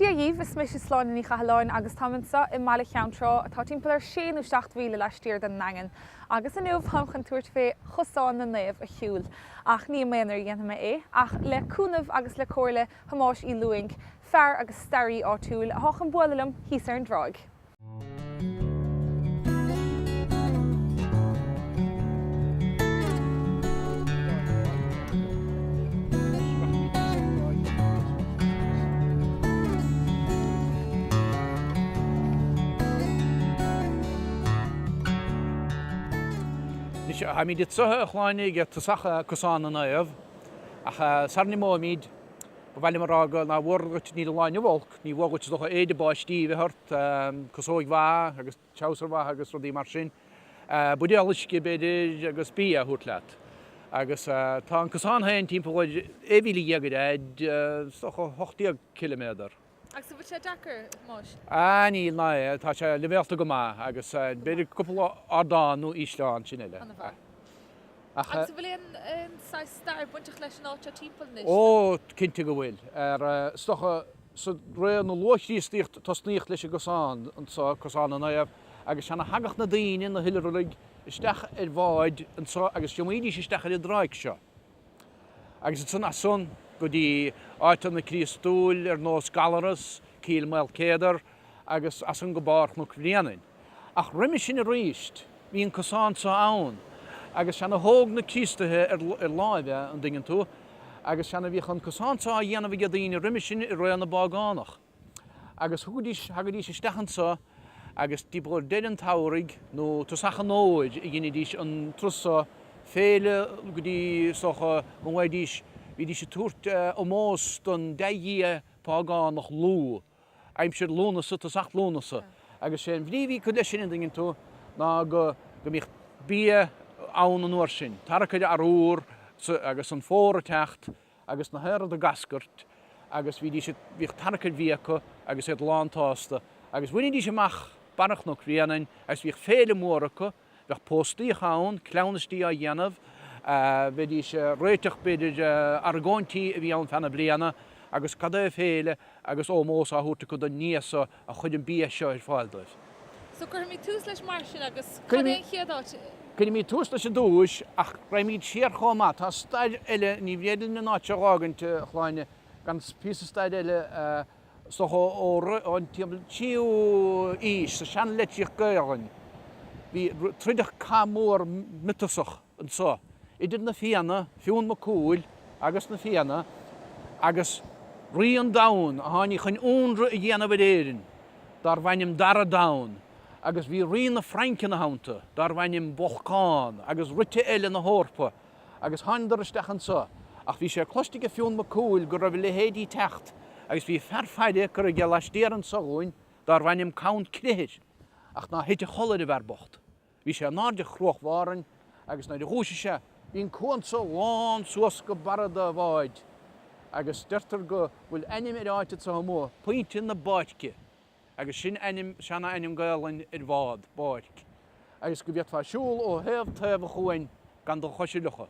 Dia dhaoibh, is mise Sláine Ní Chathalláin agus táim anseo i mBaile Cheann Trá atá timpeall ar sé nó 7 mhíle laistiar den nDaingean. Agus inniu táim chun tabhairt fé Chosán na Naomh a shiúl. Ach ní i m'aonar a dhéanfaidh mé é, ach le cúnamh agus le comhairle Thomáis Uí Lúing, fear agus staraí áitiúil atá chun bualadh liom thíos ar an dtráigh. Anois, táimid anseo a Shláine ag tosach Cosán na Naomh, ach sara n-imeoimid, Ba mhaith liom a rá go nár mhór dhuit, níl an lá inniu olc, ní mhór dhuit is dócha éide báistí a bheith ort, casóig mhaith agus treabhsar mhaith agus rudaí mar sin. Buidéal uisce b'fhéidir agus bia a thabhairt leat. Agus tá an cosán féin timpeall ar 16,000 ar fhaid, is dócha 18 ciliméadar. Agus an bhfuil sé deacair, a Thomáis? Ah níl ná é, tá sé leibhéalta go maith agus b'fhéidir cúpla ardán nó ísleán sin eile. An-mhaith. Ach. Agus an bhfuil aon saghas stair bainteach leis an áit seo timpeall anois? Ó, cinnte go bhfuil. Ar, is dócha, sa ré na luath-Chríostaíocht tosnaíodh leis an gcosán anseo, Cosán na Naomh, agus sea, thagadh na daoine, na hoilithrigh, isteach ar bháid anseo agus thiomáinidís isteach ar an dtráigh seo. Agus ansan as san go dtí áiteanna Críostúil ar nós Gallaras, Cill Maoilchéadair agus as san go barr Chnoc Bhréanainn. Ach roimhe sin aríst, bhí an cosán so ann, agus sea, thóg na Críostaithe ar láimh é, an dtuigeann tú, agus sea, bhíodh an cosán so á dhéanamh age daoine roimhe sin i ré na bpágánach. Agus thugaidís, thagaidís isteach anso agus timpeall ar deireadh an tsamhraidh nó tosach an fhómhair a dheinidís an turas so, féile go dtí, is dócha, go nglaoidís, bhídís ag tabhairt ómós don dea-dhia págánach Lugh. aimsir Lúnasa, tosach Lúnasa, agus sé an bhrí a bhí acu leis sin, an dtuigeann tú, ná go go mbíodh bia ann an uair sin, tarcaire arúr agus an fómhar ag teacht agus na haortha ag eascairt agus bhídís, bhíodh tarcaire bhia acu agus iad lán tsásta agus bhainidís amach barra Chnoc Bhréanainn agus bhíodh féile mhór acu Bheadh póstaíocha ann, cleamhnaistí á dhéanamh, bheidís ag réiteach b'fhéidir argóintí a bhí ann feadh na bliana agus cad é féile agus ómós á thabhairt acu don ndia so a chuir an bia seo ar fáil dóibh. So cuirfimid tús leis mar sin agus cad é an chéad áit? Cuirfimid tús leis ar dtúis ach raghaimid siar chomh maith. Tá stair eile, ní féidir linn an áit seo a dh'fhágaint, a Shláine, gan píosa stair eile a Is dócha ón timpeall tríú aois, sa seanlitríocht Gaelainn, bhí troideadh cath mór miotasach anseo idir na Fianna, Fionn Mac Cumhaill agus na Fianna, agus Rí an Domhain a tháinig chun ionradh a dhéanamh ar Éirinn, darbh ainm Dara Donn, agus bhí Rí na Fraince ina theannta, darbh ainm Bolcán, agus ríthe eile na hEorpa. Agus thánadar isteach anso, ach bhí sé cloiste aige Fionn Mac Cumhaill go raibh a leithéidí ag teacht, agus bhí fear faire curtha aige laistiar anso dhúinn dárbh ainm Conn Cleithir, ach ná thit a chodladh ar an bhfear bocht. Bhí sé in airde Chruach Bhárthain, agus nuair a dhúisigh sé, bhí an cuan so lán suas go barra do bháid, agus deirtear go bhfuil ainm ar áit anso amuigh, Pointe na Báirce. Agus sin ainm, seana-ainm Gaelainn ar bhád, báirc. Agus go bhféadfá siúl ó thaobh taobh an chuain gan do chois a fhliuchadh.